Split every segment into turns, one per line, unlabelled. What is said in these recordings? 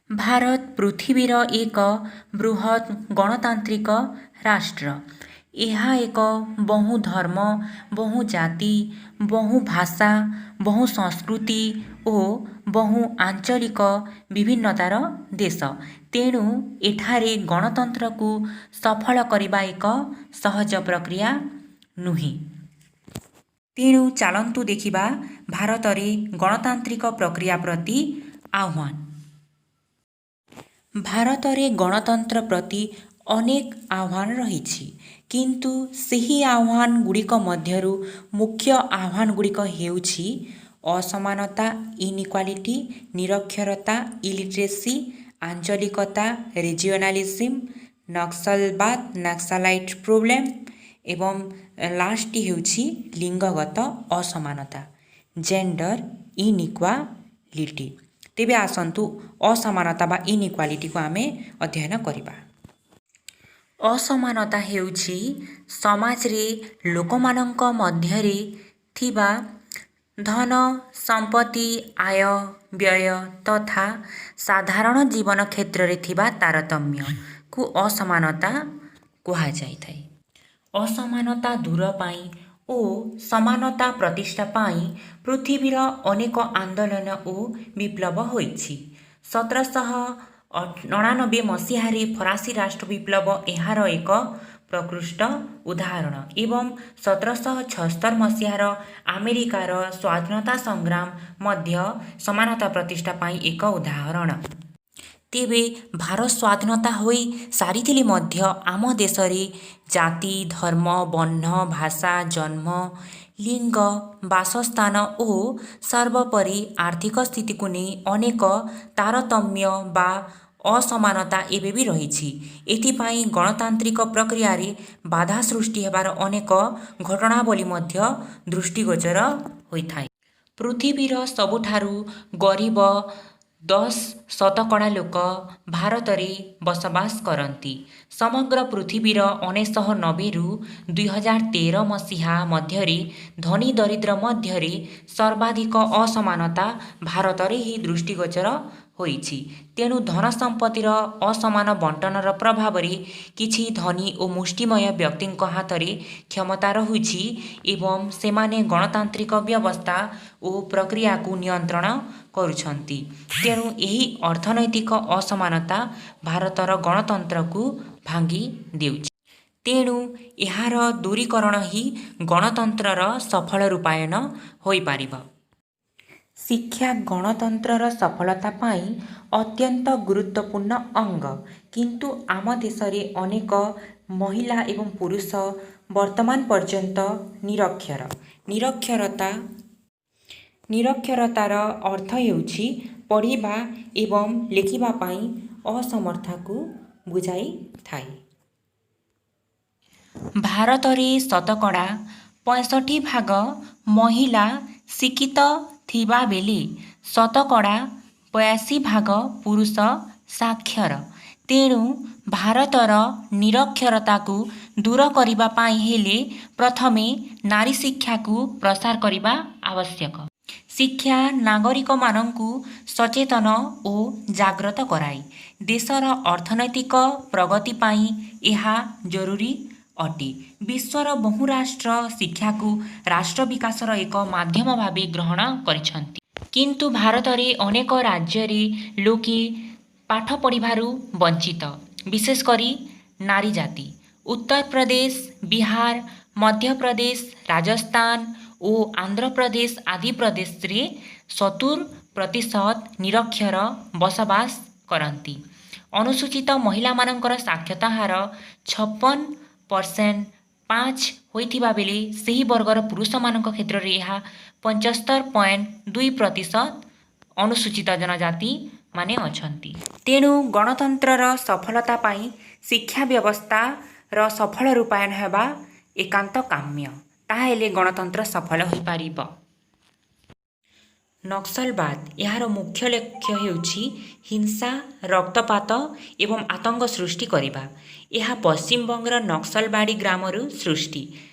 ଭାରତ ପୃଥିବୀର ଏକ ବୃହତ୍ ଗଣତାନ୍ତ୍ରିକ ରାଷ୍ଟ୍ର। ଏହା ଏକ ବହୁ ଧର୍ମ, ବହୁ ଜାତି, ବହୁ ଭାଷା, ବହୁ ସଂସ୍କୃତି ଓ ବହୁ ଆଞ୍ଚଳିକ ବିଭିନ୍ନତାର ଦେଶ। ତେଣୁ ଏଠାରେ ଗଣତନ୍ତ୍ରକୁ ସଫଳ କରିବା ଏକ ସହଜ ପ୍ରକ୍ରିୟା ନୁହେଁ। ତେଣୁ ଚାଲନ୍ତୁ ଦେଖିବା ଭାରତରେ ଗଣତାନ୍ତ୍ରିକ ପ୍ରକ୍ରିୟା ପ୍ରତି ଆହ୍ୱାନ। ଭାରତରେ ଗଣତନ୍ତ୍ର ପ୍ରତି ଅନେକ ଆହ୍ୱାନ ରହିଛି। କିନ୍ତୁ ସେହି ଆହ୍ୱାନ ଗୁଡ଼ିକ ମଧ୍ୟରୁ ମୁଖ୍ୟ ଆହ୍ୱାନ ଗୁଡ଼ିକ ହେଉଛି ଅସମାନତା, ଇନ୍ଇକ୍ୱାଲିଟି, ନିରକ୍ଷରତା, ଇଲିଟ୍ରେସି, ଆଞ୍ଚଳିକତା, ରିଜିଓନାଲିଜିମ୍, ନକ୍ସଲବାଦ, ନାକ୍ସାଲାଇଟ୍ ପ୍ରୋବ୍ଲେମ୍ ଏବଂ ଲାଷ୍ଟଟି ହେଉଛି ଲିଙ୍ଗଗତ ଅସମାନତା, ଜେଣ୍ଡର ଇନ୍ଇକ୍ୱାଲିଟି। ତେବେ ଆସନ୍ତୁ ଅସମାନତା ବା ଇନ୍ଇକ୍ୱାଲିଟିକୁ ଆମେ ଅଧ୍ୟୟନ କରିବା। ଅସମାନତା ହେଉଛି ସମାଜରେ ଲୋକମାନଙ୍କ ମଧ୍ୟରେ ଥିବା ଧନ ସମ୍ପତ୍ତି, ଆୟ ବ୍ୟୟ ତଥା ସାଧାରଣ ଜୀବନ କ୍ଷେତ୍ରରେ ଥିବା ତାରତମ୍ୟକୁ ଅସମାନତା କୁହାଯାଇଥାଏ। ଅସମାନତା ଦୂର ପାଇଁ ଓ ସମାନତା ପ୍ରତିଷ୍ଠା ପାଇଁ ପୃଥିବୀର ଅନେକ ଆନ୍ଦୋଳନ ଓ ବିପ୍ଳବ ହୋଇଛି। 1789 ମସିହାରେ ଫରାସୀ ରାଷ୍ଟ୍ର ବିପ୍ଳବ ଏହାର ଏକ ପ୍ରକୃଷ୍ଟ ଉଦାହରଣ ଏବଂ 1776 ମସିହାର ଆମେରିକାର ସ୍ୱାଧୀନତା ସଂଗ୍ରାମ ମଧ୍ୟ ସମାନତା ପ୍ରତିଷ୍ଠା ପାଇଁ ଏକ ଉଦାହରଣ। ତେବେ ଭାରତ ସ୍ୱାଧୀନତା ହୋଇ ସାରିଥିଲେ ମଧ୍ୟ ଆମ ଦେଶରେ ଜାତି, ଧର୍ମ, ବର୍ଣ୍ଣ, ଭାଷା, ଜନ୍ମ, ଲିଙ୍ଗ, ବାସସ୍ଥାନ ଓ ସର୍ବୋପରି ଆର୍ଥିକ ସ୍ଥିତିକୁ ନେଇ ଅନେକ ତାରତମ୍ୟ ବା ଅସମାନତା ଏବେ ବି ରହିଛି। ଏଥିପାଇଁ ଗଣତାନ୍ତ୍ରିକ ପ୍ରକ୍ରିୟାରେ ବାଧା ସୃଷ୍ଟି ହେବାର ଅନେକ ଘଟଣାବଳୀ ମଧ୍ୟ ଦୃଷ୍ଟିଗୋଚର ହୋଇଥାଏ। ପୃଥିବୀର ସବୁଠାରୁ ଗରିବ 10% ଲୋକ ଭାରତରେ ବସବାସ କରନ୍ତି। ସମଗ୍ର ପୃଥିବୀର 1990ରୁ 2013 ମସିହା ମଧ୍ୟରେ ଧନୀ ଦରିଦ୍ର ମଧ୍ୟରେ ସର୍ବାଧିକ ଅସମାନତା ଭାରତରେ ହିଁ ଦୃଷ୍ଟିଗୋଚର ହୋଇଛି। ତେଣୁ ଧନ ସମ୍ପତ୍ତିର ଅସମାନ ବଣ୍ଟନର ପ୍ରଭାବରେ କିଛି ଧନୀ ଓ ମୁଷ୍ଟିମେୟ ବ୍ୟକ୍ତିଙ୍କ ହାତରେ କ୍ଷମତା ରହୁଛି ଏବଂ ସେମାନେ ଗଣତାନ୍ତ୍ରିକ ବ୍ୟବସ୍ଥା ଓ ପ୍ରକ୍ରିୟାକୁ ନିୟନ୍ତ୍ରଣ କରୁଛନ୍ତି। ତେଣୁ ଏହି ଅର୍ଥନୈତିକ ଅସମାନତା ଭାରତର ଗଣତନ୍ତ୍ରକୁ ଭାଙ୍ଗି ଦେଉଛି। ତେଣୁ ଏହାର ଦୂରୀକରଣ ହିଁ ଗଣତନ୍ତ୍ରର ସଫଳ ରୂପାୟନ ହୋଇପାରିବ। ଶିକ୍ଷା ଗଣତନ୍ତ୍ରର ସଫଳତା ପାଇଁ ଅତ୍ୟନ୍ତ ଗୁରୁତ୍ୱପୂର୍ଣ୍ଣ ଅଙ୍ଗ। କିନ୍ତୁ ଆମ ଦେଶରେ ଅନେକ ମହିଳା ଏବଂ ପୁରୁଷ ବର୍ତ୍ତମାନ ପର୍ଯ୍ୟନ୍ତ ନିରକ୍ଷର। ନିରକ୍ଷରତାର ଅର୍ଥ ହେଉଛି ପଢ଼ିବା ଏବଂ ଲେଖିବା ପାଇଁ ଅସମର୍ଥତାକୁ ବୁଝାଇଥାଏ। ଭାରତରେ 65% ଭାଗ ମହିଳା ଶିକ୍ଷିତ ଥିବାବେଳେ 82% ଭାଗ ପୁରୁଷ ସାକ୍ଷର। ତେଣୁ ଭାରତର ନିରକ୍ଷରତାକୁ ଦୂର କରିବା ପାଇଁ ହେଲେ ପ୍ରଥମେ ନାରୀ ଶିକ୍ଷାକୁ ପ୍ରସାର କରିବା ଆବଶ୍ୟକ। ଶିକ୍ଷା ନାଗରିକମାନଙ୍କୁ ସଚେତନ ଓ ଜାଗ୍ରତ କରାଏ। ଦେଶର ଅର୍ଥନୈତିକ ପ୍ରଗତି ପାଇଁ ଏହା ଜରୁରୀ ଅଟେ। ବିଶ୍ୱର ବହୁ ରାଷ୍ଟ୍ର ଶିକ୍ଷାକୁ ରାଷ୍ଟ୍ର ବିକାଶର ଏକ ମାଧ୍ୟମ ଭାବେ ଗ୍ରହଣ କରିଛନ୍ତି। କିନ୍ତୁ ଭାରତରେ ଅନେକ ରାଜ୍ୟରେ ଲୋକେ ପାଠ ପଢ଼ିବାରୁ ବଞ୍ଚିତ, ବିଶେଷ କରି ନାରୀ ଜାତି। ଉତ୍ତରପ୍ରଦେଶ, ବିହାର, ମଧ୍ୟପ୍ରଦେଶ, ରାଜସ୍ଥାନ ଓ ଆନ୍ଧ୍ରପ୍ରଦେଶ ଆଦି ପ୍ରଦେଶରେ 70% ନିରକ୍ଷର ବସବାସ କରନ୍ତି। ଅନୁସୂଚିତ ମହିଳାମାନଙ୍କର ସାକ୍ଷରତା ହାର 56.5 ହୋଇଥିବା ବେଳେ ସେହି ବର୍ଗର ପୁରୁଷମାନଙ୍କ କ୍ଷେତ୍ରରେ ଏହା 75.2% ଅନୁସୂଚିତ ଜନଜାତି ମାନେ ଅଛନ୍ତି। ତେଣୁ ଗଣତନ୍ତ୍ରର ସଫଳତା ପାଇଁ ଶିକ୍ଷା ବ୍ୟବସ୍ଥାର ସଫଳ ରୂପାୟନ ହେବା ଏକାନ୍ତ କାମ୍ୟ। ତାହେଲେ ଗଣତନ୍ତ୍ର ସଫଳ ହୋଇପାରିବ। ନକ୍ସଲବାଦ ଏହାର ମୁଖ୍ୟ ଲକ୍ଷ୍ୟ ହେଉଛି ହିଂସା, ରକ୍ତପାତ ଏବଂ ଆତଙ୍କ ସୃଷ୍ଟି କରିବା। ଏହା ପଶ୍ଚିମବଙ୍ଗର ନକ୍ସଲବାଡ଼ି ଗ୍ରାମରୁ ସୃଷ୍ଟି।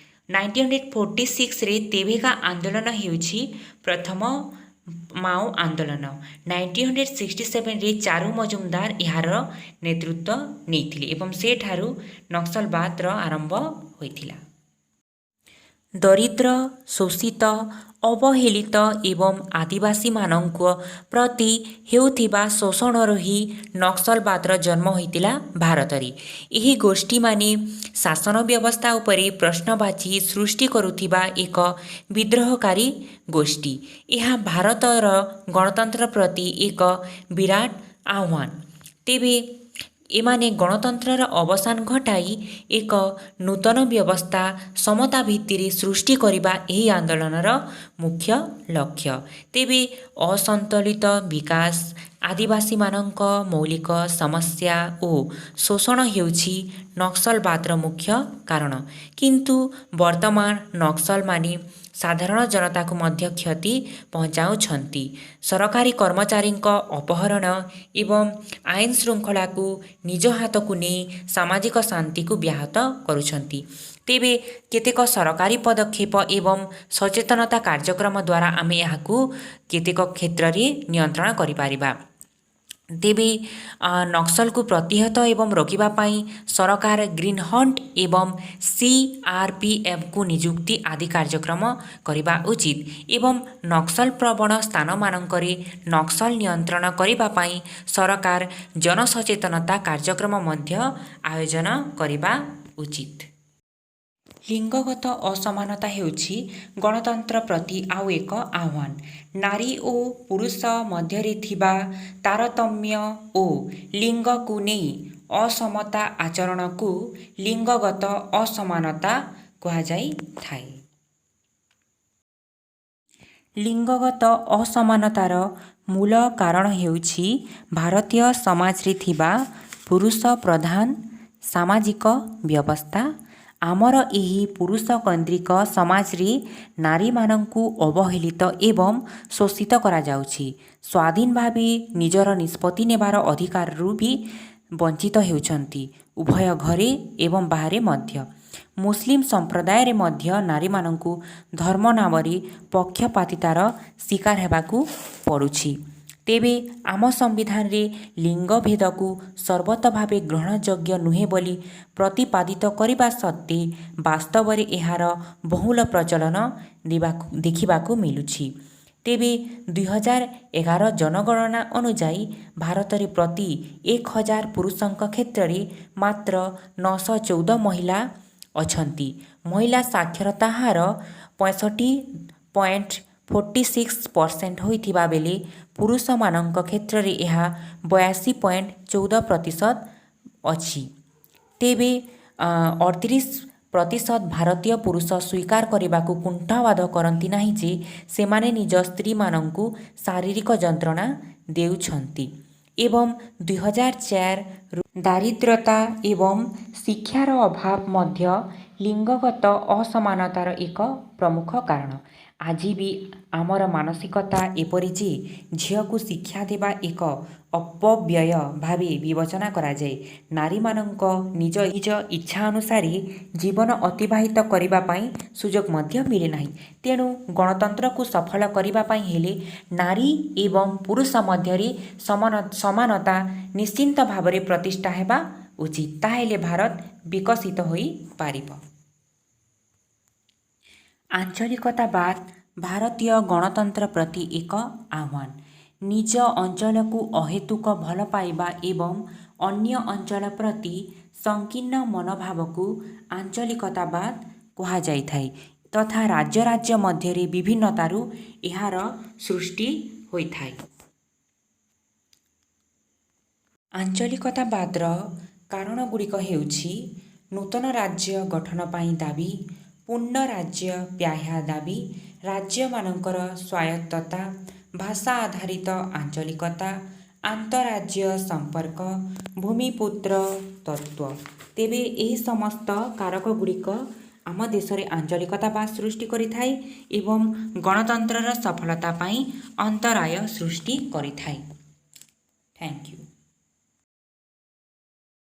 1946ରେ ତେବେଗା ଆନ୍ଦୋଳନ ହେଉଛି ପ୍ରଥମ ମାଓ ଆନ୍ଦୋଳନ। 1967ରେ ଚାରୁ ମଜୁମଦାର ଏହାର ନେତୃତ୍ୱ ନେଇଥିଲେ ଏବଂ ସେଠାରୁ ନକ୍ସଲବାଦର ଆରମ୍ଭ ହୋଇଥିଲା। ଦରିଦ୍ର, ଶୋଷିତ, ଅବହେଳିତ ଏବଂ ଆଦିବାସୀମାନଙ୍କ ପ୍ରତି ହେଉଥିବା ଶୋଷଣରୁ ହିଁ ନକ୍ସଲବାଦର ଜନ୍ମ ହୋଇଥିଲା ଭାରତରେ। ଏହି ଗୋଷ୍ଠୀମାନେ ଶାସନ ବ୍ୟବସ୍ଥା ଉପରେ ପ୍ରଶ୍ନବାଚୀ ସୃଷ୍ଟି କରୁଥିବା ଏକ ବିଦ୍ରୋହକାରୀ ଗୋଷ୍ଠୀ। ଏହା ଭାରତର ଗଣତନ୍ତ୍ର ପ୍ରତି ଏକ ବିରାଟ ଆହ୍ୱାନ। ତେବେ ଏମାନେ ଗଣତନ୍ତ୍ରର ଅବସାନ ଘଟାଇ ଏକ ନୂତନ ବ୍ୟବସ୍ଥା ସମତା ଭିତ୍ତିରେ ସୃଷ୍ଟି କରିବା ଏହି ଆନ୍ଦୋଳନର ମୁଖ୍ୟ ଲକ୍ଷ୍ୟ। ତେବେ ଅସନ୍ତୁଳିତ ବିକାଶ, ଆଦିବାସୀମାନଙ୍କ ମୌଳିକ ସମସ୍ୟା ଓ ଶୋଷଣ ହେଉଛି ନକ୍ସଲବାଦର ମୁଖ୍ୟ କାରଣ। କିନ୍ତୁ ବର୍ତ୍ତମାନ ନକ୍ସଲମାନେ ସାଧାରଣ ଜନତାକୁ ମଧ୍ୟ କ୍ଷତି ପହଞ୍ଚାଉଛନ୍ତି। ସରକାରୀ କର୍ମଚାରୀଙ୍କ ଅପହରଣ ଏବଂ ଆଇନ ଶୃଙ୍ଖଳାକୁ ନିଜ ହାତକୁ ନେଇ ସାମାଜିକ ଶାନ୍ତିକୁ ବ୍ୟାହତ କରୁଛନ୍ତି। ତେବେ କେତେକ ସରକାରୀ ପଦକ୍ଷେପ ଏବଂ ସଚେତନତା କାର୍ଯ୍ୟକ୍ରମ ଦ୍ୱାରା ଆମେ ଏହାକୁ କେତେକ କ୍ଷେତ୍ରରେ ନିୟନ୍ତ୍ରଣ କରିପାରିବା। ତେବେ ନକ୍ସଲକୁ ପ୍ରତିହତ ଏବଂ ରୋକିବା ପାଇଁ ସରକାର ଗ୍ରୀନ୍ ହଣ୍ଟ ଏବଂ ସିଆର୍ପିଏଫ୍କୁ ନିଯୁକ୍ତି ଆଦି କାର୍ଯ୍ୟକ୍ରମ କରିବା ଉଚିତ ଏବଂ ନକ୍ସଲ ପ୍ରବଣ ସ୍ଥାନମାନଙ୍କରେ ନକ୍ସଲ ନିୟନ୍ତ୍ରଣ କରିବା ପାଇଁ ସରକାର ଜନସଚେତନତା କାର୍ଯ୍ୟକ୍ରମ ମଧ୍ୟ ଆୟୋଜନ କରିବା ଉଚିତ। ଲିଙ୍ଗଗତ ଅସମାନତା ହେଉଛି ଗଣତନ୍ତ୍ର ପ୍ରତି ଆଉ ଏକ ଆହ୍ୱାନ। ନାରୀ ଓ ପୁରୁଷ ମଧ୍ୟରେ ଥିବା ତାରତମ୍ୟ ଓ ଲିଙ୍ଗକୁ ନେଇ ଅସମତା ଆଚରଣକୁ ଲିଙ୍ଗଗତ ଅସମାନତା କୁହାଯାଇଥାଏ। ଲିଙ୍ଗଗତ ଅସମାନତାର ମୂଳ କାରଣ ହେଉଛି ଭାରତୀୟ ସମାଜରେ ଥିବା ପୁରୁଷ ପ୍ରଧାନ ସାମାଜିକ ବ୍ୟବସ୍ଥା। ଆମର ଏହି ପୁରୁଷକୈନ୍ଦ୍ରିକ ସମାଜରେ ନାରୀମାନଙ୍କୁ ଅବହେଳିତ ଏବଂ ଶୋଷିତ କରାଯାଉଛି। ସ୍ୱାଧୀନ ଭାବେ ନିଜର ନିଷ୍ପତ୍ତି ନେବାର ଅଧିକାରରୁ ବି ବଞ୍ଚିତ ହେଉଛନ୍ତି, ଉଭୟ ଘରେ ଏବଂ ବାହାରେ ମଧ୍ୟ। ମୁସଲିମ ସମ୍ପ୍ରଦାୟରେ ମଧ୍ୟ ନାରୀମାନଙ୍କୁ ଧର୍ମ ନାମରେ ପକ୍ଷପାତିତାର ଶିକାର ହେବାକୁ ପଡ଼ୁଛି। ତେବେ ଆମ ସମ୍ବିଧାନରେ ଲିଙ୍ଗଭେଦକୁ ସର୍ବତ ଭାବେ ଗ୍ରହଣଯୋଗ୍ୟ ନୁହେଁ ବୋଲି ପ୍ରତିପାଦିତ କରିବା ସତ୍ତ୍ୱେ ବାସ୍ତବରେ ଏହାର ବହୁଳ ପ୍ରଚଳନ ଦେଖିବାକୁ ମିଳୁଛି। ତେବେ 2011 ଜନଗଣନା ଅନୁଯାୟୀ ଭାରତରେ ପ୍ରତି 1000 ପୁରୁଷଙ୍କ କ୍ଷେତ୍ରରେ ମାତ୍ର 914 ମହିଳା ଅଛନ୍ତି। ମହିଳା ସାକ୍ଷରତା ହାର 65.46% ହୋଇଥିବା ବେଳେ ପୁରୁଷମାନଙ୍କ କ୍ଷେତ୍ରରେ ଏହା 82.14% ଅଛି। ତେବେ 38% ଭାରତୀୟ ପୁରୁଷ ସ୍ୱୀକାର କରିବାକୁ କୁଣ୍ଠାବୋଧ କରନ୍ତି ନାହିଁ ଯେ ସେମାନେ ନିଜ ସ୍ତ୍ରୀମାନଙ୍କୁ ଶାରୀରିକ ଯନ୍ତ୍ରଣା ଦେଉଛନ୍ତି। ଏବଂ 2004 ଦାରିଦ୍ରତା ଏବଂ ଶିକ୍ଷାର ଅଭାବ ମଧ୍ୟ ଲିଙ୍ଗଗତ ଅସମାନତାର ଏକ ପ୍ରମୁଖ କାରଣ। ଆଜି ବି ଆମର ମାନସିକତା ଏପରି ଯେ ଝିଅକୁ ଶିକ୍ଷା ଦେବା ଏକ ଅପବ୍ୟୟ ଭାବେ ବିବେଚନା କରାଯାଏ। ନାରୀମାନଙ୍କ ନିଜ ନିଜ ଇଚ୍ଛା ଅନୁସାରେ ଜୀବନ ଅତିବାହିତ କରିବା ପାଇଁ ସୁଯୋଗ ମଧ୍ୟ ମିଳେ ନାହିଁ। ତେଣୁ ଗଣତନ୍ତ୍ରକୁ ସଫଳ କରିବା ପାଇଁ ହେଲେ ନାରୀ ଏବଂ ପୁରୁଷ ମଧ୍ୟରେ ସମାନତା ନିଶ୍ଚିନ୍ତ ଭାବରେ ପ୍ରତିଷ୍ଠା ହେବା ଉଚିତ। ତାହେଲେ ଭାରତ ବିକଶିତ ହୋଇପାରିବ। ଆଞ୍ଚଳିକତାବାଦ ଭାରତୀୟ ଗଣତନ୍ତ୍ର ପ୍ରତି ଏକ ଆହ୍ୱାନ। ନିଜ ଅଞ୍ଚଳକୁ ଅହେତୁକ ଭଲ ପାଇବା ଏବଂ ଅନ୍ୟ ଅଞ୍ଚଳ ପ୍ରତି ସଂକୀର୍ଣ୍ଣ ମନୋଭାବକୁ ଆଞ୍ଚଳିକତାବାଦ କୁହାଯାଇଥାଏ ତଥା ରାଜ୍ୟ ରାଜ୍ୟ ମଧ୍ୟରେ ବିଭିନ୍ନତାରୁ ଏହାର ସୃଷ୍ଟି ହୋଇଥାଏ। ଆଞ୍ଚଳିକତାବାଦର କାରଣଗୁଡ଼ିକ ହେଉଛି ନୂତନ ରାଜ୍ୟ ଗଠନ ପାଇଁ ଦାବି, ପୂର୍ଣ୍ଣ ରାଜ୍ୟ ପାହ୍ୟା ଦାବି, ରାଜ୍ୟମାନଙ୍କର ସ୍ୱାୟତ୍ତତା, ଭାଷା ଆଧାରିତ ଆଞ୍ଚଳିକତା, ଆନ୍ତଃରାଜ୍ୟ ସମ୍ପର୍କ, ଭୂମିପୁତ୍ର ତତ୍ତ୍ୱ। ତେବେ ଏହି ସମସ୍ତ କାରକଗୁଡ଼ିକ ଆମ ଦେଶରେ ଆଞ୍ଚଳିକତାବାଦ ସୃଷ୍ଟି କରିଥାଏ ଏବଂ ଗଣତନ୍ତ୍ରର ସଫଳତା ପାଇଁ ଅନ୍ତରାୟ ସୃଷ୍ଟି କରିଥାଏ। Thank you.